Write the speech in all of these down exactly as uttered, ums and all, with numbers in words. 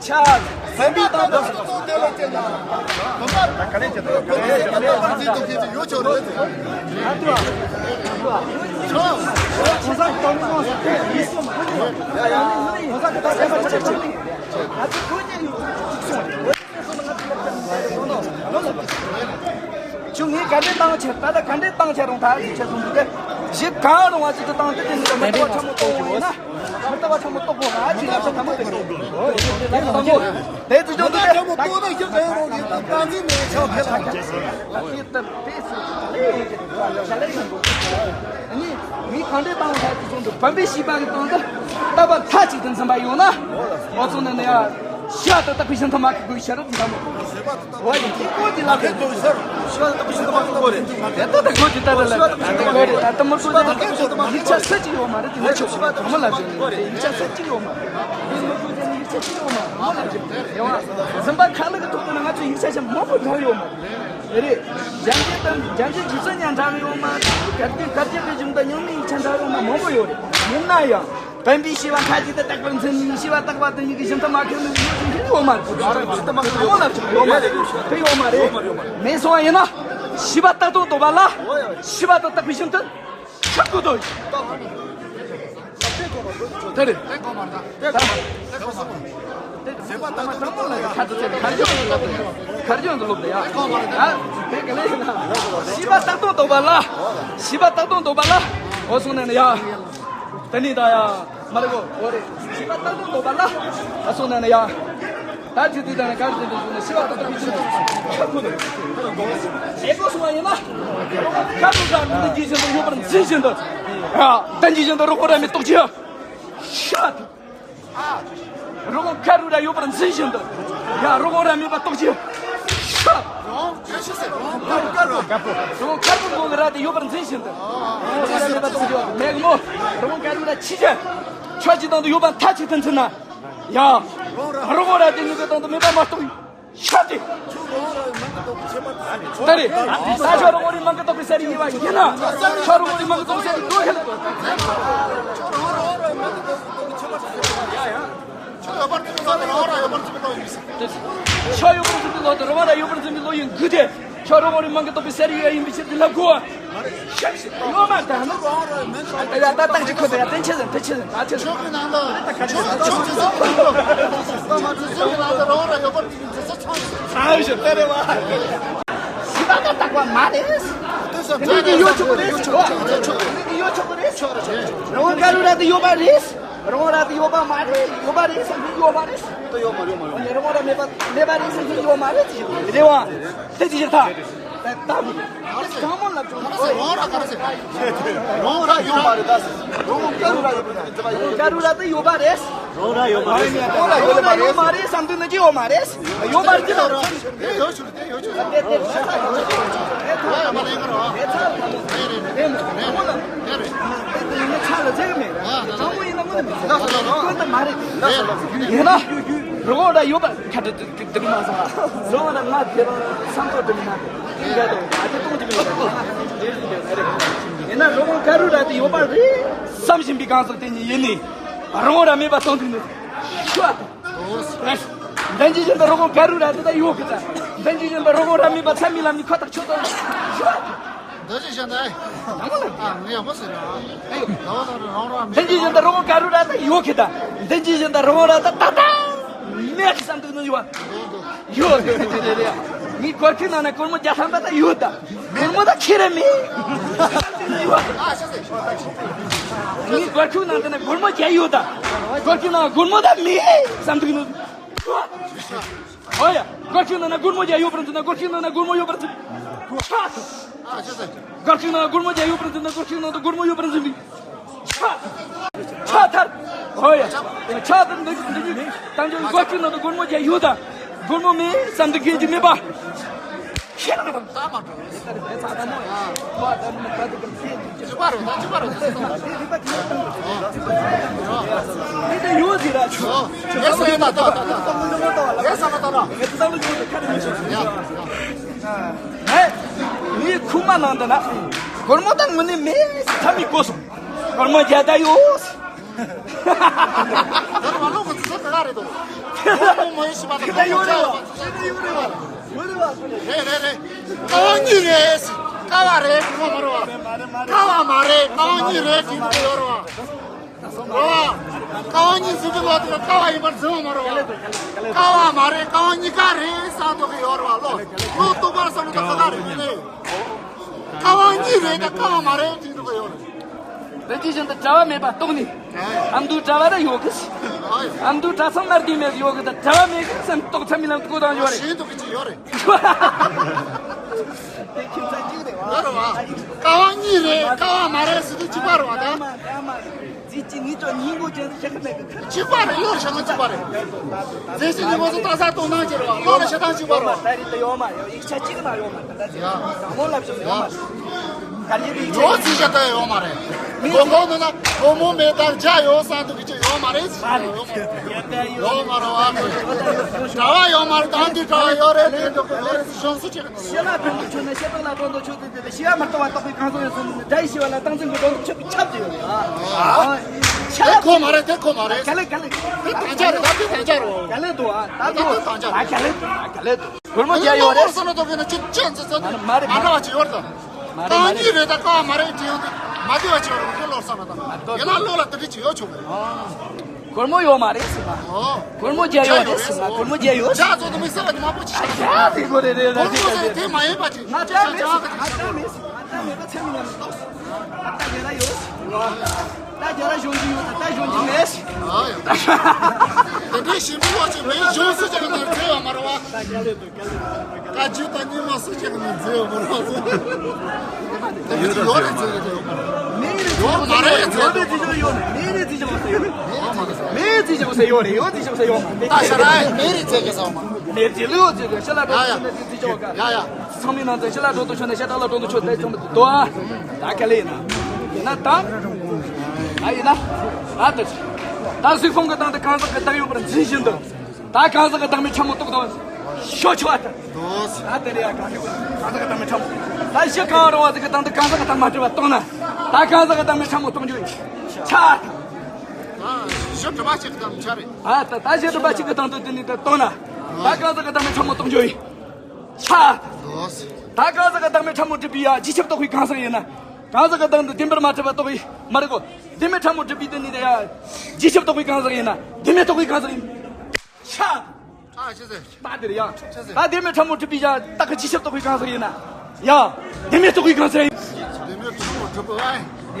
ཆ་སེམས་པའི་སྟེང་དུ་ཡོད་ཆོག་རེད། ཁྱོད་ངས་ག་འདྲས་བཏང་ཆེ། ད་ལྟ་ག་འདྲས་བཏང་ཆེ་རུང་ད་ཡིག་ཆ་སོང་འདུག་གི། གཞི་གང་རུང་བ་ཅིག་ཏུ་བཏང་དུས་དེ་ནི་མི་ལྟ་བ་ཕྲ་མོ་གཏོང་བ་ཡིན་ན། མི་ལྟ་བ་ཕྲ་མོ་གཏོང་དགོས་ང་ཅིག་ལ་ཕྲ་མོ་གཏོང་དགོས། དེ་ཚོ་ཅུང་ཟད་ཕྲ་མོ་གཏོང་ན་ཤི་ག་ཡོང་རུང་གི་ད་ད་ཚིག་མེད་ཆོག་ཕེ་ལ། ད་དེ་ལྟར་དེ་སུ་ལས་ཡོང་གི་ལ་ལས་ཡོང་དགོས། ཨ་ནི་མི་ག་འདྲས་བཏང་ལ་ད་དེ་ཚོ་འདུག་བམ་པའི་བྱིས་པ་གི་སྟེང་དུ་ལྟ་བ་མཐའ་གཅིག་ཏུ་འཛིན་པ་ཡོད་ན། ཨོ་ཚོ་ནི་ནི་ཡ། ཤ་དང་བཏགས་པའི་ཞིང་དུ་མ་ཁེགས་དགོས་ཤ་རུ་འཛིན་པ་མོ། འོ་ཡིན་དེ་ཀོ་དེ་ལ་ཁེགས་དགོས་ཤ་རུ། ཤ་དང་བཏགས་པའི་ཞིང་དུ་མ་ཁེགས་དགོས་རེད། དེ་ལྟ་དང་ཀོ་དེ་ལྟ་ལ་ལ་དེ་ཀོ་རེད། ད་ལྟ་མོ་ཚོ་ནི་ཡིག་ཆ་ཟེར་གྱི་ཡོད་མ་རེད། དེ་ནས་ཆོག་ཤ་དང་མོ་ལ་བྱོན་ནས་ཡིག་ཆ་ཟེར་གྱི་ཡོད་མ་རེད། དེ་མོ་ཚོ་ནི་ཡིག་ཆ་ཟེར་གྱི་ཡོད་མ་རེད། མོ་ལ་བྱོན་ནས་ཡོང་བ་འཛིན་པ་ཁ་ལག་གི་ཐོག་ཏུ་ནི་ང་ཚོ་ཡིག་ཆ་ཞིག་མང་པོ་འདྲ་ཡོད་མ་རེད། རེད། རྒྱན་གྱི་དང་རྒྱན་གྱི་རྗེས་སུ་ཉན་འདྲ་ཡོད་མ་རེད། གར་གྱི་གར་གྱི་པའི་གཞུང་དང་རྙིང་མའི་ཡིག་ཆ་འདྲ་ཡོད་མ་མང་པོ་ཡོད་རེད། ཡིན་ན་ཡང་། བམ་པའི་བྱིས་པ་མཐའ་གཅིག་ཏུ་བཏགས་པར་འཛིན། བྱིས་པ་བཏགས་པ་དེ་ཉིད་ཀྱི་ཞིང་དུ་མ་ཁེགས་ནས་ཡོད་ཀྱི་ཡོད་མ་རེད། ཡོད་མ་རེད། དེ་ཡོད་མ་རེད། མེད་སོང་བ་ཡིན་ན། བྱིས་པ་བཏགས་དོན་རྟོགས་པ་ལ། བྱིས་པ་དང་བཏགས་པའི་ཞིང་དུ་ཁེགས་དགོས་དོ། དེ་རེད། ཁ་ཚ་ཚ་ཁར་ཇོ་ཁར་ཇོ་འདི་ལོབ་ད་ཡ། ཨ་དེ་ག་ལས་ཡིན་ན། བྱིས་པ་བཏགས་དོན་རྟོགས་པ་ལ། བྱིས་པ་བཏགས་དོན་རྟོགས་པ་ལ། འོ་སོང་ནས་ནི་ཡ། དེ་ནི་ད་ཡ། མ་རེད་གོ། འོ་རེད། བྱིས་པ་བཏགས་དོན་རྟོགས་པ་ལ། ཨ་སོང་ན་ནི་ཡ། ད་ཅི་དུས་ད་ནི་གར་ཟིན་དུ་སོང་ན་བྱིས་པ་བཏགས་དོན་གྱི་ཆེད་དུ་ཁ་ཁུ་ནི། ཞེ་པོ་སོང་བ་ཡིན་ན། ཁ་ཁུ་ཁ་ཁུ་འདི་ཇི་བཞིན་དུ་ཡོད་པར་འཛིན་བཞིན་དུ། ཡ། ད་ཇི་བཞིན་དུ་རོ་ཁོ་ར་མི་རྟོགས་ཀྱི། ཤ་དུ། རོ་ཁོ་ཁ་རུ་ར་ཡོད་པར་འཛིན་བཞིན་དུ། ཡ། རོ་ཁོ་ར་མེད་པ་རྟོགས་ཀྱི། ཤ། རོ་ཁོ་ཁ་རུ་མགོ་གི་ར་དེ་ཡོད་པར་འཛིན་བཞིན་དུ། རོ་ཁོ་ར་མེད་པ་རྟོགས་ཀྱི་མེད་གི་མོ། རོ་ཁོ་ཁ་རུ་ར་ཆི་ཆ། ཆོས་ཀྱི་དོན་དུ་ཡོད་པ་མཐའ་གཅིག་ཏུ་འཛིན་ན། ཡ། རོ་ཁོ་ར་དེ་ཉིད་ཀྱི་དོན་དུ་མེད་པ་མ་རྟོགས། ཤ་དེ། ད་རེད། ད་ཤ་རོ་ཁོ་རི་མང་གི་རྟོགས་པའི་ས་རི་ཡིན་པ་ཡིན་ན། ཤ་རོ་ཁོ་རི་མང་གི་རྟོགས་པའི་ས་རི་དོ་ཁེ་ལ་དོ། ཤ་ཡོད་པར་འཛིན་པའི་བློ་དེ་རོ་མ་ར་ཡོད་པར་འཛིན་པའི་བློ་ཡིན་དགོས་ཏེ། ཤ་རོ་ཁོ་རི་མང་གི་རྟོགས་པའི་ས་རི་ཡིན་པའི་ཕྱིར་དེ་ལ་གོ། ཤ་ཡོད་མ་ད་ནི། ད་ད་ད་ཅི་ཁོ་ད་ཡ་ཏན་ཆེ་ཟིན་ཏན་ཆེ་ཟིན་ད་ཆེ་ཟིན། ད་ཆེ་ཟིན། ད་ཆེ་ཟིན། ད་ཆེ་ཟིན། ད་ཆེ་ཟིན། ཚང་མ་ཚོ་ཚོ་ཡིན་ན་ད་རང་རང་ཡོད་པར་དེ་ཚོ་ཚང་མ། ཚང་ཞིག་ལྟ་རེ་བ། ཞི་བ་དང་རྟག་པ་མ་རེད། དེ་ཚོ་དེ་ནི་ཡོད་ཆོག་གི་རེད། ཡོད་ཆོག་གི་རེད། ཡོད་ཆོག་གི་རེད། རང་དགའ་རུ་ར་དེ་ཡོད་པ་རེད། རང་ར་དེ་ཡོད་པ་མ་རེད། ཡོད་པ་རེད་བསམ་གྱི་ཡོད་མ་རེད། དེ་ཡོད་མ་རེད། ཡོད་མ་རེད། རང་ར་མེད་པ་མེད་པ་རེད་བསམ་གྱི་ཡོད་མ་རེད། རེད་བ། དེ་ཅི་ཞིག་ཐ། ད་ད་མོ། ག་རེ་ཟེར། རང་ར་ག་རེ་ཟེར། རང་ར་ཡོད་མ་རེད་ད། རང་དགའ་རུ་ར་ཡོད་པ་རེད། རང་དགའ་རུ་ར་དེ་ཡོད་པ་རེད། རང་ར་ཡོད་མ་རེད། རང་ར་ཡོད་མ་རེད་བསམ་དུས་ནི་ཅི་ཡོད་མ་རེད། ཡོད་པ་རེད་ཅི་ལ། དེ་ཡོད་ཆོག་དེ་ཡོད་ཆོག་དེ་དེ་ཚ་ཡོད་ཆོག་དེ་ཚ་ཡོད་ཆོག་དེ་མོ་ལ་དེ་རེད། དེ་ཡིན་ན་ཚ་ལ་ཚེ་གི་མེད། དྲང་པོ་ཡིན་ན་དངོས་གནས་མི་ཚེ་དཀོན་དུ་མ་རེད། ཡིན་ན་རི་བོང་ར་ཡོད་པ་ཁ་བྲལ་དུ་དུ་མ་སོང་ང་། རི་བོང་ར་ང་དེ་རང་བསམ་ཚོར་དུ་མི་ན་དེ་འགའ་དང་ཨ་ཅེ་གཏོང་གི་མི་ཡོད་པ་ཡིན་ན་རི་བོང་དཀར་རུ་ར་དེ་ཡོད་པ་རེད་བསམ་བཞིན་པའི་གང་ཟག་དེ་ཉིད་ཡིན་ནི། རི་བོང་ར་མེད་པ་སོང་དུས་ནི་ཤི་བ་དང་། འདན་གྱི་བཞིན་དུ་རི་བོང་དཀར་རུ་ར་དེ་ད་ཡོད་གི་ད། འདན་གྱི་བཞིན་དུ་རི་བོང་ར་མེད་པ་ཚད་མའི་ལམ་ནི་ཁོ་ཐག་ཆོད་དོ། ཤི་བ་དང་། ད་ཅི་བྱས་ན་ཨེ། ཨ་ངས་ཡག་པོ་ཟེར་ར། ཨ་ཡོ། ད་བ་ད་རང་རང་མི། དེ་ཅི་བྱས་ན་རང་དགའ་རུ་ར་ད་ཡོད་ཁི་ད། དེ་ཅི་བྱས་ན་རང་ར་ད་ད་ད་མེད་ཁི་བསམ་འདུག་ནི་ཡོད། ཡོད། ངའི་སྒོར་ཁུག་ནང་ན་སྒོར་མོ་བརྒྱ་ཐམ་པ་ད་ཡོད་ད། སྒོར་མོ་ད་ཁེ་རེ་མེད། ངའི་སྒོར་ཁུག་ནང་དེ་ན་སྒོར་མོ་བརྒྱ་ཡོད་ད། སྒོར་ཁུག་ནང་སྒོར་མོ་ད་མེད་བསམ་འདུག་ནི། ཨོ་ཡ། སྒོར་ཁུག་ནང་ན་སྒོར་མོ་བརྒྱ་ཡོད་པར་འཛིན་ན། སྒོར་ཁུག་ནང་ན་སྒོར་མོ་ཡོད་པར་འཛིན། ཆ། སྒོར་ཁུག་ནང་སྒོར་མོ་བརྒྱ་ཡོད་པར་འཛིན་ན། སྒོར་ཁུག་ནང་དུ་སྒོར་མོ་ཡོད་པར་འཛིན་པའི། ཆ། ཆ་ཐར། ཨོ་ཡ། ཆ་ཐར་འདི་འདི་འདི་དང་ཅོ་སྒོར་ཁུག་ནང་དུ་སྒོར་མོ་བརྒྱ་ཡོད་དང་། སྒོར་མོ་མེད་བསམ་དུ་མཁན་གྱི་མེད་པ། ཁྱེད་རང་དང་ད་མ་འགྲོ། ཅི་པ་རོ་ད་ཅི་པ་རོ། ཨེ་ཡོད་ཟེར་ར་ཆོ། ཨེ་ས་ན་ད་ད་ད་ད། ཨེ་ས་ན་ད་ད། ཨེ་ས་ན་ད་ད། ཨེ་ངའི་ཁུག་མ་ནང་དུ་ན་སྒོར་མོ་དང་མི་ནི་མེད་ཐ་མི་གོ་སོང་། སྒོར་མོ་བརྒྱ་ད་ཡོད། ད་རུང་ལོ་གོ་ཚོད་ད་རེད་དོ། སྒོར་མོ་མོ་ཡེ་ཤི་པ་ད་ད་ཡོད་རེད་བ། ད་ཡོད་རེད་བ། རེད་རེད་རེད། ཀ་བ་གཉིས་རེད། ཀ་བ་རེད་ངོ་མ་རེད་བ། ཀ་བ་མ་རེད། ཀ་བ་གཉིས་རེད་དྲིས་འདུག་ཡོད་རེད་བ། རེད་བ། ཀ་བ་གཉིས་ཟེར་གྱི་ལོ་དེ་ཀ་བ་ཡིན་པར་བརྫི་བ་མ་རེད་བ། ཀ་བ་མ་རེད། ཀ་བ་གཉིས་ཀ་རེད་བསམ་འདུག་གི་ཡོད་རེད་བ། ལོ་ལོ་རྟོག་པར་བསམ་བློ་ད་ཀ་ཁ་རེད་མི་ལེ། ཀ་བ་གཉིས་རེད་ད་ཀ་བ་མ་རེད་དྲིས་འདུག་གི་ཡོད་རེད། དེ་དུས་བཞིན་དུ་གྲྭ་བ་མེད་པ་རྟོགས་ནས། ཨ་མདོའི་གྲྭ་བ་ར་ཡོད་གི། ཨ་མདོའི་གྲྭ་ཚང་མར་དེ་མེད་ཡོད་གི་ད་གྲྭ་བ་མེད་གི་སེམས་རྟོགས་ཚད་མི་ལམ་ལྟོས་དང་ཡོད་རེད། ཞེས་འདུག་གི་ཅི་ཡོད་རེད། དེ་ཁྱིམ་ཚང་གཅིག་རེད་བ། ཡོད་རེད་བ། ཀ་བ་གཉིས་རེད་ཀ་བ་མ་རེད་ཟེར་དུས་གཅིག་པ་རེད་བ་ད། ཙི་ཙི་ངི་ཅོ་ཉིན་གུང་ཅན་ཤེས་ཀྱི་མེད་གི་ཁ། གཅིག་པ་རེད། ཡོད་ཤེས་ཀྱི་གཅིག་པ་རེད། ཟས་ཟིན་གྱི་ངོ་སོ་ཏག་ས་གཏོང་སྟངས་ཅི་རེད་བ། ལོ་ལ་ཤེས་སྟངས་གཅིག་པ་རེད་བ། ད་རེད་ད་ཡོད་མ་ཡོད་ཡིག་ཆ་གཅིག་ན་ཡོད་མ་ད་ད་ཟེར་བ་དང་མོ་ལབ་ཤོག་ཡོད་མ་རེད། ག་རེ་ཡིག་ཆ་ཡོད་ཟིན་ཤེས་ད་ཡོད་མ་རེད། མི་གོ་གོ་ནོ་ན་གོ་མོ་མེད་ད་རྒྱ་ཡོད་ས་འདུག་གི་ཅི་ཡོད་མ་རེད། ཡོད་མ་རེད་བ། གྲྭ་བ་ཡོད་མ་རེད། ད་འདི་གྲྭ་བ་ཡོད་རེད་དེ་འདུག་གི་ལོ་རེ་གཞུང་སུ་ཅི་གི་ནོ། ཤེས་ལ་དོན་དུ་ཆོད་ནས་ཤེས་རྟོགས་ལ་དོན་དུ་ཆོད་དེ། ཤེས་པ་མི་རྟོགས་པ་རྟོགས་པའི་གང་ཟག་ཡོད་ཚུལ་ནི་དགྲ་ཡི་ཤེས་པ་ལ་སྟངས་འཛིན་གྱི་དོན་དུ་ཆོད་པའི་ཁྱབ་ཀྱི་ཡོད། དེ་ཁོ་མ་རེད། དེ་ཁོ་མ་རེད། ག་ལེ་ག་ལེ། དེ་དང་ཆ་རེད། ད་དེ་དང་ཆ་རེད། ག་ལེ་འདུག་ཨ། ད་འདུག་ད་དེ་དང་ཆ་རེད། ཨ་ག་ལེ་འདུག་ཨ་ག་ལེ་འདུག་སྒོར་མོ་རྒྱ་ཡོད་རེད། སོ་ན་དོ་གི་ན་ཅི་ཅན་ཙི་ཙི་མ་རེད་མ་མ་རེད། འདྲ་བ་ཅི་ཡོད་ད། མ་རེད་ད་མ་རེད། གཉིས་རེད་ད་ཀ་མ་རེད་ཅི་ཡོད་འདི་མ་བདེ་བ་ཅི་ཡོད་རེད། ཁོ་ལོར་ས་ན་ད་ཡིན་ན་ལོ་ལ་དེ་འདྲ་ཅི་ཡོད་ཆོག་གི་རེད། སྒོར་མོ་ཡོད་མ་རེད་ཟེར་ན། ཨོ། སྒོར་མོ་བརྒྱ་ཡོད་རེད་ཟེར་ན། སྒོར་མོ་བརྒྱ་ཡོད་ཟེར། ཇ་ཚོ་དུ་མི་ཟེར་བ་དུ་མ་པོ་ཅི་ཞིག་ཨ་ཡ་དེ་སྒོར་རེད་རེད་རེད། སྒོར་མོ་ཟེར་དེ་མ་ཡིན་པ་ཅིག་ང་ཇ་མེད་ཟེར། ང་ཇ་མེད་ཟེར། ང་ཇ་མེད་པ་ཚེ་མི་ཉམས་ཏོག་ང་ད་རྒྱ་ར་ཡོད་ཟེར། ད་རྒྱ་ར་གཞོན་གྱི་ཡོད་ད། ད་གཞོན་གྱི་མེད་ཟེར། ཨ་ཡ། དེ་འདྲའི་ཞིམ་པོ་ཅིག་མེད་གཞོན་སུ་ཅིག་ནས་བརྩེ་བ་མ་རེད་བ། ད་རྒྱ་རེད་འདུག་བཀའ་བརྒྱུད་དང་རྙིང་མ་སུ་གཅིག་ནས་མཛེས་ཡོད་མ་རེད། དེ་ཡོད་རེད་མཛེས་རེད་དེ་ཡོད་མ་རེད། ཡོད་མ་རེད་མཛེས་རེད་དེ་ཡོད་མ་རེད། མེད་རེད་མཛེས་ཡོད་ཟེར་ཡོད་རེད། ཡོད་མ་རེད། མེད་མཛེས་ཡོད་ཟེར་ཡོད་རེད། ཡོད་མཛེས་ཡོད་ཟེར་ཡོད་མ་རེད། ད་ཤ་ར་མེད་རེད་མཛེས་ཀྱི་ཟེར་བ་མ་རེད། མེད་མཛེས་ལོས་ཡོད་མཛེས་ཀྱི་ཤ་ལ་འགྲོ་དུ་ཆོད་ནས་མཛེས་ཡོད་ག་ཡ་ཡ། ཚང་མའི་ནང་དུ་ཤ་ལ་འགྲོ་དུ་ཆོད་ནས་ཤ་སྟག་ལ་འགྲོ་དུ་ཆོད་དེ་ཚང་མ་དུ་དོ་ཨ། ད་ག་ལེ་ཡིན་ན། ཡིན་ན་ད། ད་དེ། ད་གཟིགས་ཕུང་གི་སྟེང་དུ་གང་ཟག་གི་བདག་ཡོད་པར་འཛིན་བཞིན་དུ། ད་གང་ཟག་གི་བདག་མེད་ཕྲ་མོ་རྟོགས་དང་། ཤོ་ཆོ་བ་དང་། དོ། ད་དེ་རེད་ཡ། གང་ཟག་གང་ཟག་གི་བདག་མེད་ཕྲ་མོ། ད་གཞི་གང་རུང་བ་ཟིག་གི་སྟེང་དུ་གང་ཟག་གི་བདག་མ་གྲུབ་པ་རྟོགས་ན། ད་གང་ཟག་གི་བདག་མེད་ཕྲ་མོ་རྟོགས་འགྱུར་ཡིན། ཆ། ད་གཞི་གྲུབ་པ་གཅིག་གི་སྟེང་དུ་ཆ་རེད། ཨ་ད་ད་གཞི་གྲུབ་པ་གཅིག་གི་སྟེང་དུ་དེ་ནི་ད་རྟོགས་ན། ད་གང་ཟག་གི་བདག་མེད་ཕྲ་མོ་རྟོགས་འགྱུར་ཡིན། ཆ། དོ། ད་གང་ཟག་གི་བདག་མེད་ཕྲ་མོ་གྲུབ་པའི་ཡ་རྗེས་ཁྱབ་རྟོགས་པའི་གང་ཟག་ཡིན་ན། གང་ཟག་གི་སྟེང་དུ་བདེན་པར་མ་གྲུབ་པ་རྟོགས་པའི་མ་རེད་གོ། བདེན་མེད་ཕྲ་མོ་གྲུབ་པའི་དེ་ནི་ད་ཡ། རྗེས་ཁྱབ་རྟོགས་པའི་གང་ཟག་ཡིན་ན། བདེན་མེད་རྟོགས་པའི་གང་ཟག་ཡིན། ཤ། ཨ་ཤེས་ཟེར། ད་དེར་ཡ། ཤེས་ཟེར། ད་བདེན་མེད་ཕྲ་མོ་གྲུབ་པའི་ཡ་རྟགས་ཀྱི་རྗེས་ཁྱབ་རྟོགས་པའི་གང་ཟག་ཡིན་ན། ཡ། བདེན་མེད་རྟོགས་པའི་གང་ཟག་ཡིན། བདེན་མེད་ཕྲ་མོ་གྲུབ་པ་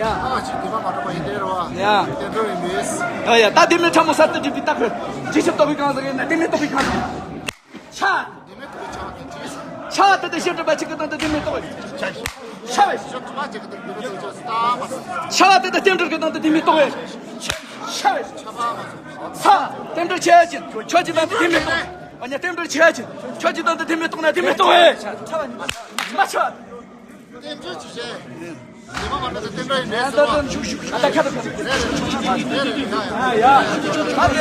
ཡ། ཨ་ཅིག་བདེན་པ་མ་གྲུབ་པ་ཡིན་དེ་རེད་བ། ཡ། བདེན་གྲུབ་ཡིན་མེད། ཨ་ཡ་ད་བདེན་མེད་ཕྲ་མོ་གསར་དུ་གྲུབ་པའི་རྟགས་ཀྱི་རྗེས་ཁྱབ་རྟོགས་པའི་གང་ཟག་ཡིན་ན་བདེན་མེད་རྟོགས་པའི་གང་ཟག་ཡིན། ཤ། ཆ་བ་དེ་དང་བྱེ་བྲག་པ་གཅིག་གི་སྟེང་དུ་དེ་མི་རྟོགས། ཆ་བས། ཆ་བ་དེ་དང་རྟེན་འབྲེལ་གྱི་སྟེང་དུ་དེ་མི་རྟོགས། ཆ་བས། ས། རྟེན་འབྲེལ་ཆོས་ཅན། ཆོས་ཀྱི་སྟེང་དུ་དེ་མི་རྟོགས། ཨ་ནི་རྟེན་འབྲེལ་ཆོས་ཅན། ཆོས་ཀྱི་སྟེང་དུ་དེ་མི་རྟོགས་ན་དེ་མི་རྟོགས། མ་ཆ་བ། རྟེན་འབྲེལ་ཆོས་ཅན། ཉི་མ་མ་འདྲ་ད་རྟེན་འབྲེལ་ཡིན་མེད་ཟེར་བ། ད་ཁ་ད་ཁ་ད། ཨ་ཡ། ཨ་ཡ།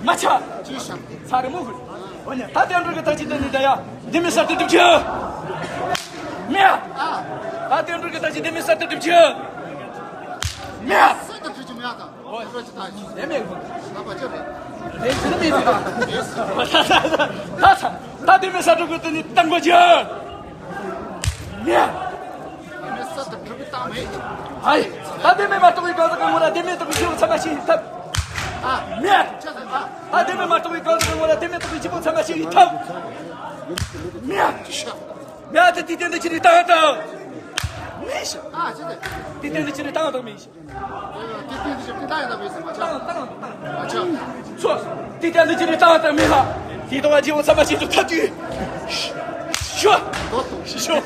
མ་ཆ། ཅི་ཤ། ས་རེ་མོ་ཧུ། འོ་ཉ། ད་རྟེན་འབྲེལ་གྱི་རྟགས་ཀྱི་དོན་ནི་ད་ཡ། འདི་མི་གསར་དུ་སྒྲུབ་ཆོག་མེད། ད་རྟེན་འབྲེལ་གྱི་རྟགས་ཀྱི་འདི་མི་གསར་དུ་སྒྲུབ་ཆོག་མེད། གསར་དུ་སྒྲུབ་ཆོག་མེད་ད། འོ་ཡ། རྟེན་འབྲེལ་གྱི་རྟགས་ཀྱི། དེ་མེད་གོ། ད་པ་ཅི་རེད། དེ་ཅི་མེད་ཟེར་བ། ད་ད་ད་ད། ད་དེ་མིན་ས་དྲུག་གི་དེ་ནི་བཏང་དགོས་ཀྱི། ཉན། དེ་མིན་ས་དྲུག་གི་བཏང་མེད། ཧའི། ད་དེ་མིན་མ་གཏོགས་པའི་གང་ཟག་གི་ངོ་ལ་དེ་མིན་གཏོགས་པའི་ཆེ་བོ་ཚང་མ་ཤེས་ཐབས། ཨ། ཉན། ད་དེ་མིན་མ་གཏོགས་པའི་གང་ཟག་གི་ངོ་ལ་དེ་མིན་གཏོགས་པའི་ཆེ་བོ་ཚང་མ་ཤེས་ཐབས། ཉན། ཉན། དེ་དེ་འདི་ཁྱེད་ནི་བཏང་དང་། མིན་ཤ། ཨ། ཅི་སྟེ། དེ་དེ་འདི་ཁྱེད་ནི་བཏང་དང་མིན་ཤ། དེ་དེ་འདི་ཁྱེད་ནི་བཏང་དང་མིན་ཤ། མ་ཆ། བཏང་དང་། མ་ཆ། ཚོ། དེ་དེ་འདི་ཁྱེད་ནི་བཏང་དང་མིན་ཤ། དེ་དོ་བ་ཆེ་བོ་ཚང་མ་ཤེས་ཐུབ་ཐབས་ཀྱི། ཤོ། ཤོ།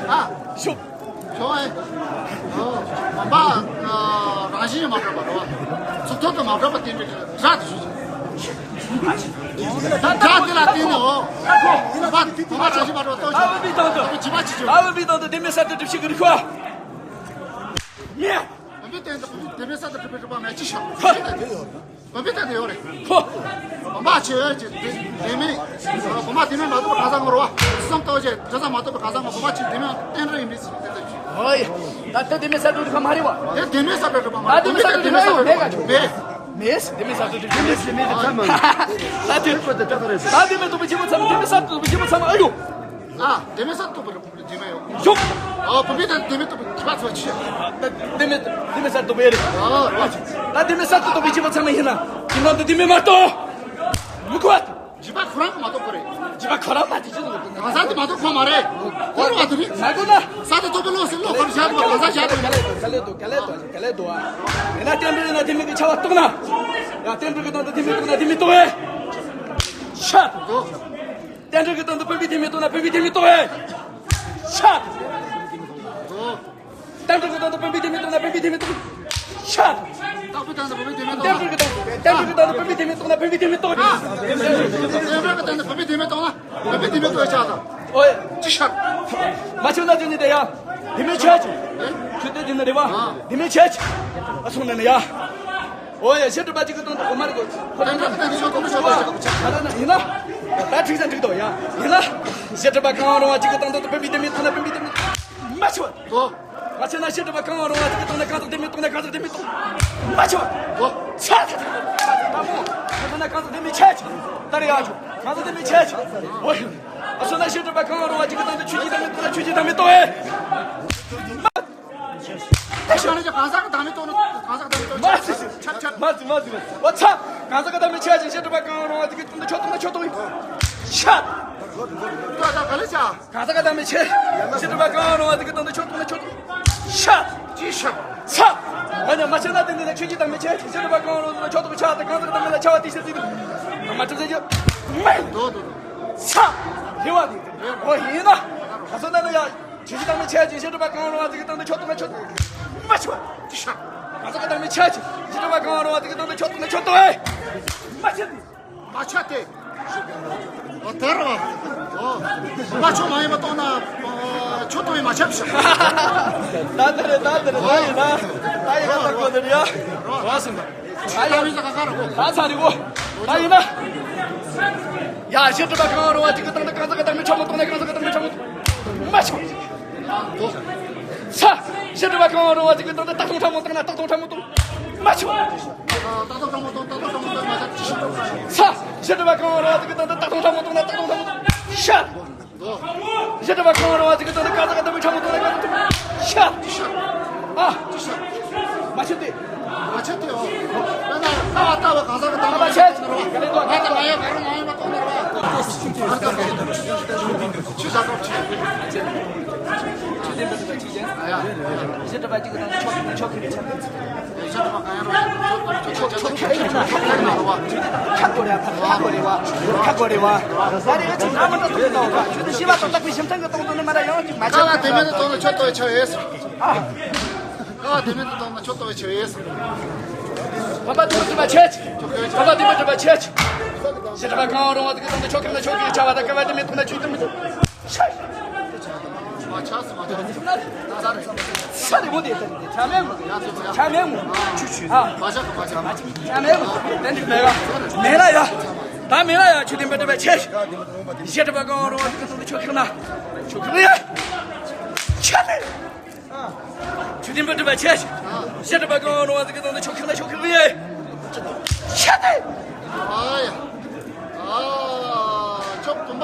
ཨ། ཤོ། ཞོ་ཨེ། ཨོ། མ་པ། རང་བཞིན་མ་གྲུབ་པ་རེད་བ། ཚུགས་ཐུབ་ཏུ་མ་གྲུབ་པ་དེ་འདྲ་གི་སྒྲ་དེ་ཞུ། སྒྲ་དེ་ལ་བརྟེན་ནས་འོ། མ་པ། མ་པ་རང་བཞིན་མ་གྲུབ་པ་ལྟོ་ཞུ། ཨ་བུ་མི་དང་དུ། ཨ་བུ་མི་དང་དུ་དེ་མིན་ས་དྲུག་གི་རིགས་པ། མིན། མ་པའི་སྟེང་དུ་དེ་མིན་ས་དྲུག་གི་རིགས་པ་མེད་ཅི་ཤོག་ཧོ། མ་པའི་སྟེང་དུ་ཡོད་རེད། ཧོ། མ་པ་ཆེ་ཡོད་ཅེ་དེ་དེ་མིན། མ་པ་དེ་མིན་མ་གཏོགས་གང་ཟག་ངོ་རེད་བ། སོམ་ཏོ་ཅེ་དེ་ས་མ་གཏོགས་གང་ཟག་ངོ་མ་པ་ཆེ་དེ་མིན་བསྟན་འགྲོ་ཡིན་མིན་ཟེར་དེ་ལྟ་ཅི། ཨོ་ཡ། ད་ལྟ་དེ་མིན་ས་དྲུག་རིགས་པ་མ་རེད་བ། དེ་དེ་མིན་ས་དྲུག་རིགས་པ་མ་རེད། ད་དེ་མིན་ས་དྲུག་རིགས་པ་ཡོད་མེད་ག་ཅི། མེད། མེད། དེ་མིན་ས་དྲུག་རིགས་པ་མེད། མེད་ཚང་མ། ད་དེ། ད་དེ་མིན་གཏོགས་པའི་ཆེ་བོ་ཚང་མ། དེ་མིན་ས་དྲུག་རིགས་པ་ཆེ་བོ་ཚང་མ་ཨ་ཡོ། ཨ། དེ་མིན་ས་དྲུག་རིགས་པ། དེ་མེད་ཡོད། ཞོག་ཨ། བུད་མེད་དང་བུད་མེད་ལྟ་བུ་གྲིབ་པ་ཚོ་ཆེ། ད་དེ་མིན་ས་དྲུག་པའི་རེད། ཨ། ད་དེ་མིན་ས་དྲུག་པའི་བྱིས་པ་ཚང་མ་ཡིན་ན་དེ་ནང་དུ་དེ་མིན་མ་གཏོགས་མི་དགོས་པ། བྱིས་པ་ཁོ་རང་གི་མ་གཏོགས་ཁོ་རེད། བྱིས་པ་ཁོ་རང་མ་དེ་ཅི་ལ་གང་ཟག་དེ་མ་གཏོགས་ཁོ་མ་རེད། ཁོ་རང་མ་དེ་རེད། མ་གོ་ན། ས་དེ་ཐོབ་པའི་བློ་ཟེར་བློ་ཁོ་རང་བཞག་འདུག་གང་ཟག་བཞག་འདུག་ག་ལེ་འདུག་ག་ལེ་འདུག་ཡིན་ན་བསྟན་འགྲོ་ཡིན་ན་དེ་མིན་གྱི་ཆ་བ་གཏོགས་ན། ཡ་བསྟན་འགྲོ་གི་དོན་དུ་དེ་མིན་གཏོགས་ན་དེ་མིན་གཏོགས་ཨེ། ཤ། བསྟན་འགྲོ་གི་དོན་དུ་བུད་མེད་དེ་མིན་གཏོགས་ན་བུད་མེད་དེ་མིན་གཏོགས་ཨེ། ཤ། བསྟན་འགྲོ་གི་དོན་དུ་བུད་མེད་དེ་མིན་གཏོགས་ན་བུད་མེད་དེ་མིན་གཏོགས། ཤ། བསྟན་འགྲོ་གི་དོན་དུ་བུད་མེད་དེ་མིན་གཏོགས་ན་བུད་མེད་དེ་མིན་གཏོགས། བསྟན་འགྲོ་གི་དོན་དུ་བུད་མེད་དེ་མིན་གཏོགས་ན་བུད་མེད་དེ་མིན་གཏོགས། ཨ། བསྟན་འགྲོ་གི་དོན་དུ་བུད་མེད་དེ་མིན་གཏོགས་ན་བུད་མེད་དེ་མིན་གཏོགས་ཤ་དང་། ཨོ་ཡ། ཅི་ཤ། མ་ཆོད་ན་ཅི་ནི་དེ་ཡ། དེ་མིན་ཆད་ཅི། ཆོད་དེ་དེ་ནི་རེད་བ། དེ་མིན་ཆད་ཅི། ཨ་སོང་ནི་ནི་ཡ། ཨོ་ཡ། བཤད་སྒྲུབ་པ་གཅིག་གི་དོན་དུ་འོ་མ་རེད་གོ། ཁོ་རང་ཚོ་དེ་ཚོ་གོ་མི་ཆོག་པ་ཞིག་ག་ད་ན་ཡིན་ན། ད་འགྲིག་ས་འགྲིག་དོ་ཡ། ཡིན་ན། བཤད་སྒྲུབ་པ་གང་རུང་བ་གཅིག་གི་དོན་དུ་བུད་མེད་དེ་མིན་གཏོགས་ན་བུད་མེད་དེ་མིན། མ་ཆོད། ཨོ། མ་ཆོད་ན་བཤད་སྒྲུབ་པ་གང་རུང་བ་གཅིག་གི་དོན་དུ་གང་ཟག་དེ་མིན་གཏོགས་ན་གང་ཟག་དེ་མིན་གཏོགས། མ་ཆོད། ཨོ། ཆ་ཆ་ཆ། ད་མོ། གང་ཟག་ན་གང་ཟག་དེ་མིན་ཆད་ཆད། ད་རེ་ཡ་ཆོད། གང་ཟག་དེ་མིན་ཆད་ཆད། ཨོ། མ་ཆོད་ན་བཤད་སྒྲུབ་པ་གང་རུང་བ་གཅིག་གི་དོན་དུ་ཆོས་ཀྱི་བདག་མེད་རྟོགས་ན་ཆོས་ཀྱི་བདག་མེད་རྟོགས་ཨེ། དེ་བཞག་ན་གང་ཟག་གི་བདག་མེད་རྟོགས་ན་གང་ཟག་གི་བདག་མེད་རྟོགས། མ་ཟེར། ཆབ་ཆབ། མ་ཟེར་མ་ཟེར། འོ་ཚ། གང་ཟག་གི་བདག་མེད་ཆད་ཅིང་བཤད་སྒྲུབ་པ་གང་རུང་བ་དེ་གི་སྟེང་དུ་ཆོས་རྟོགས་ན་ཆོས་རྟོགས་ཡིན། ཤ། ད་ད་ག་ལེ་ཆ། གང་ཟག་གི་བདག་མེད་ཆད། བཤད་སྒྲུབ་པ་གང་རུང་བ་དེ་གི་སྟེང་དུ་ཆོས་རྟོགས་ན་ཆོས་རྟོགས། ཤ། ཅི་ཤ། ཚ། འོ་ན་མ་ཆད་ན་དེ་འདི་ལ་ཆོས་ཀྱི་བདག་མེད་ཆད་ཅིང་བཤད་སྒྲུབ་པ་གང་རུང་བ་ཆོས་རྟོགས་ཆ་དང་གང་ཟག་གི་བདག་མེད་ལ་ཆ་བ་དེ་ཤ་ཟེར་དུས། མ་གྲུབ་ཟེར་རྒྱུ། མེད། དོ་དོ་དོ། ཚ། དེ་བ་དེ། འོ་ཡིན་ན། ག་ཚོད་ན་ན་ཡ། ཆོས་ཀྱི་བདག་མེད་ཆད་ཅིང་བཤད་སྒྲུབ་པ་གང་རུང་བ་དེ་གི་སྟེང་དུ་ཆོས་རྟོགས་ན་ཆོས་རྟོགས། མ་ཆོད། ཅི་ཤ། གང་ཟག་གི་བདག་མེད་ཆད་ཅིང་བཤད་སྒྲུབ་པ་གང་རུང་བ་དེ་གི་སྟེང་དུ་ཆོས་རྟོགས་ན་ཆོས་རྟོགས་ཨེ། མ་ཆད་དེ། མ་ཆད་དེ། འོ་དེ་རེད་བ། འོ། མ་ཆོད་མ་ཡིན་པ་རྟོགས་ན། ཆོས་རྟོགས་ཡིན་མ་ཆད་པ་ཤ། ད་དེ་རེད་ད་དེ་རེད་ད་ཡིན་ན། ད་ཡིན་ན་ད་གོ་དེ་རེད་ཡ། རོ་སིན་པ། ད་ཡིན་ན། ད་ཚ་རེད་གོ། ད་ཡིན་ན། ཡ་བཤད་སྒྲུབ་པ་གང་རུང་བ་དེ་གི་སྟེང་དུ་གང་ཟག་གི་བདག་མེད་ཕྲ་མོ་རྟོགས་ན་གང་ཟག་གི་བདག་མེད་ཕྲ་མོ་རྟོགས། མ་ཆོད། ཚ། བཤད་སྒྲུབ་པ་གང་རུང་བ་དེ་གི་སྟེང་དུ་རྟག་སྟོང་ཕྲ་མོ་རྟོགས་ན་རྟག་སྟོང་ཕྲ་མོ་རྟོགས། མ་ཆོད། རྟག་སྟོང་ཕྲ་མོ་རྟོགས་རྟག་སྟོང་ཕྲ་མོ་རྟོགས་མ་ཆོད། ཚ། བཤད་སྒྲུབ་པ་གང་རུང་བ་དེ་གི་སྟེང་དུ་རྟག་སྟོང་ཕྲ་མོ་རྟོགས་ན་རྟག་སྟོང་ཕྲ་མོ་རྟོགས། ཤ། བཤད་སྒྲུབ་པ་གང་རུང་བ་དེ་གི་སྟེང་དུ་གང་ཟག་གི་བདག་མེད་ཕྲ་མོ་རྟོགས་ན་གང་ཟག་ཤ། ཤ། ཨ། ཤ། མ་ཆད་དེ། མ་ཆད་དེ་འོ། ད་ལྟ་ལྟ་བ་གང་ཟག་གི་བདག་མེད་ཕྲ་མོ་རྟོགས་ན་རེད་བ། ང་དང་ང་ཡང་གང་རུང་མ་ཡིན་པ་རྟོགས་ན་རེད་བ། ཆུ་ཟ་སྐབས་ཆུ། ཆུ་ཟ་སྐབས་ཆུ། ཡ། བཤད་སྒྲུབ་པ་གཅིག་གི་ནང་དུ་ཕྱོགས་ཀྱི་ཕྱོགས་ཀྱི་ཆ། བཤད་སྒྲུབ་པ་གང་ཡང་རུང་ཕྱོགས་ཀྱི་ཆ། ཁ་གོ་རེ་བ། ཁ་གོ་རེ་བ། ཁ་གོ་རེ་བ། ད་རེ་ཅིག་ན་མ་ད་ཐུག་ཏོ་བ། ཆུ་དང་ཤེས་པ་དང་རྟོགས་པའི་ཞིང་ཐང་གི་སྟོང་དུ་ནི་མ་ར་ཡང་ཅིག་མ་ཆགས། ཀ་བ་དེ་མེད་ན་སྟོང་ན་ཆོད་དོ་ཆོད་ཡོད་ས། ཀ་བ་དེ་མེད་ན་སྟོང་ན་ཆོད་དོ་ཆོད་ཡོད་ས། བ་བ་དེ་མེད་སྒྲུབ་པ་ཆད། བ་བ་དེ་མེད་སྒྲུབ་པ་ཆད། བཤད་སྒྲུབ་པ་གང་རུང་བ་དེ་གི་སྟོང་དུ་ཆོས་ཁེགས་ན་ཆོས་ཁེགས་ཆ་བ་དང་། ཀ་བ་དེ་མེད་སྟོང་ན་ཆོས་དེ་མེད་སྟོང་། ཆད། མ་ཆགས་སུ་མ་ཆགས་སུ། ས་རེ་མོ་དེ་ཆ་མེད་མོ། ཆ་མེད་མོ། ཆུ་ཆུ། ཨ། མ་ཆགས་མ་ཆགས་མ་ཆགས། ཆ་མེད་མོ། དེ་འདྲ་མེད་ག་མེད་ན་ཡ། ད་མེད་ན་ཡ་ཆོས་དེ་མེད་སྒྲུབ་པ་ཆད། བཤད་སྒྲུབ་པ་གང་རུང་བ་དེ་གི་སྟོང་དུ་ཆོས་ཁེགས་ན་ཆོས་ཁེགས་ཡ། ཆད། ཆོས་དེ་མེད་སྒྲུབ་པ་ཆད། བཤད་སྒྲུབ་པ་གང་རུང་བ་དེ་གི་སྟོང་དུ་ཆོས་ཁེགས་ན་ཆོས་ཁེགས་ཡ། ཆད། ཨ་ཡ། ཨ། ཆོས་བུམ་པ།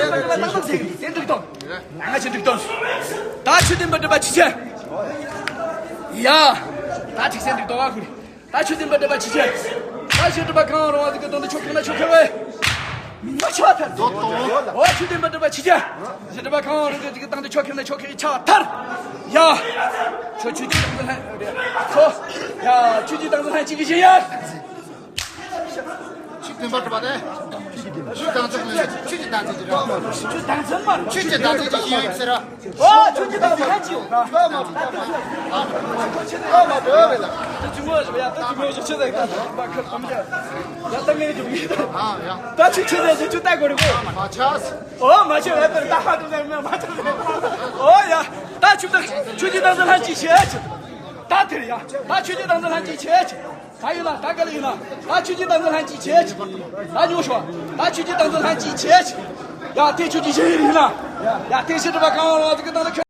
བདུན་པ་འགྲུབ་པ་ཏག་ཏག་ཟེར་གི་རེད། དེ་འགྲིག་དང་། ང་ང་ཅི་འགྲིག་དང་། ད་ཆོས་བདུན་པ་འགྲུབ་པ་ཅི་བྱེད། ཡ། ད་ཅིག་ཟེར་འགྲིག་དང་ཨ་ཁུ། ད་ཆོས་བདུན་པ་འགྲུབ་པ་ཅི་བྱེད། ད་ཆོས་འགྲུབ་པ་གང་རུང་བ་ཟིག་གི་དོན་དུ་ཆོས་ཁེགས་ན་ཆོས་ཁེགས་བས། མ་ཆོག་ཐལ། འོ་ཆོས་བདུན་པ་འགྲུབ་པ་ཅི་བྱེད། ཆོས་འགྲུབ་པ་གང་རུང་གི་ཟིག་གི་དོན་དུ་ཆོས་ཁེགས་ན་ཆོས་ཁེགས་ཆགས་ཐལ། ཡ། ཆོས་ཆོས་ཀྱི་དང་དུ་ལྷན། ཁོ། ཡ། ཆོས་ཀྱི་དང་དུ་ལྷན་ཅིག་གི་བཞིན་ཡ། ཆོས་བདུན་པ་འགྲུབ་པ་དེ། ཆོས་ཀྱི་དང་དུ་ལྷན། ཆོས་ཀྱི་ ད་ཚེ་ཅི་ར། ཆུ་ད་ཚེ་མ། ཆུ་ཅི་ད་ཚེ་ཅི་ཡིན་ཡོད་ཟེར་ར། ཨོ་ཆུ་ཅི་ད་ཚེ་ཧ་ཅི་ཡོད། ད་མ་ད་མ། ད་མ་འགྲོ་བས་ད། ད་ཅི་མོ་ཞིག་ཡ་ད་ཅི་མོ་ཞིག་ཆུ་ད་ད་མ་ཁ་ཁམ་ཅི། ཡ་ད་མེད་ཅུ་མི་ད། ཨ་ཡ། ད་ཆུ་ཆུ་ད་ཆུ་ཆུ་ད་གོ་རི་གོ། མ་ཆ། ཨོ་མ་ཆུ་ཡ་ད་ད་ཧ་ད་ད་མ་ད་ད། ཨོ་ཡ། ད་ཆུ་ད་ཆུ་ཅི་ད་ཚེ་ལྷན་ཅིག་ཆེ་ཆེ། ད་དེར་ཡ། ད་ཆུ་ཅི་ད་ཚེ་ལྷན་ཅིག་ཆེ་ཆེ། ད་ཡིན་ན་ད་ག་ལ་ཡིན་ན། ད་ཆུ་ཅི་ད་ཚེ་ལྷན་ཅིག་ཆེ་ཆེ། ད་ཉོ་ཤོག་ད་ཆུ་ཅི་ད་ཚེ་ལྷན་ཅིག་ཆེ་ཆེ། ཡ་དེ་ཆུ་ཅི་ཞིག་ཡིན་ན། ཡ་དེ་ཞིག་གྲུབ་པ་གང་བ་ལ་དེ་གི་ད་ལ་ཁྱོད།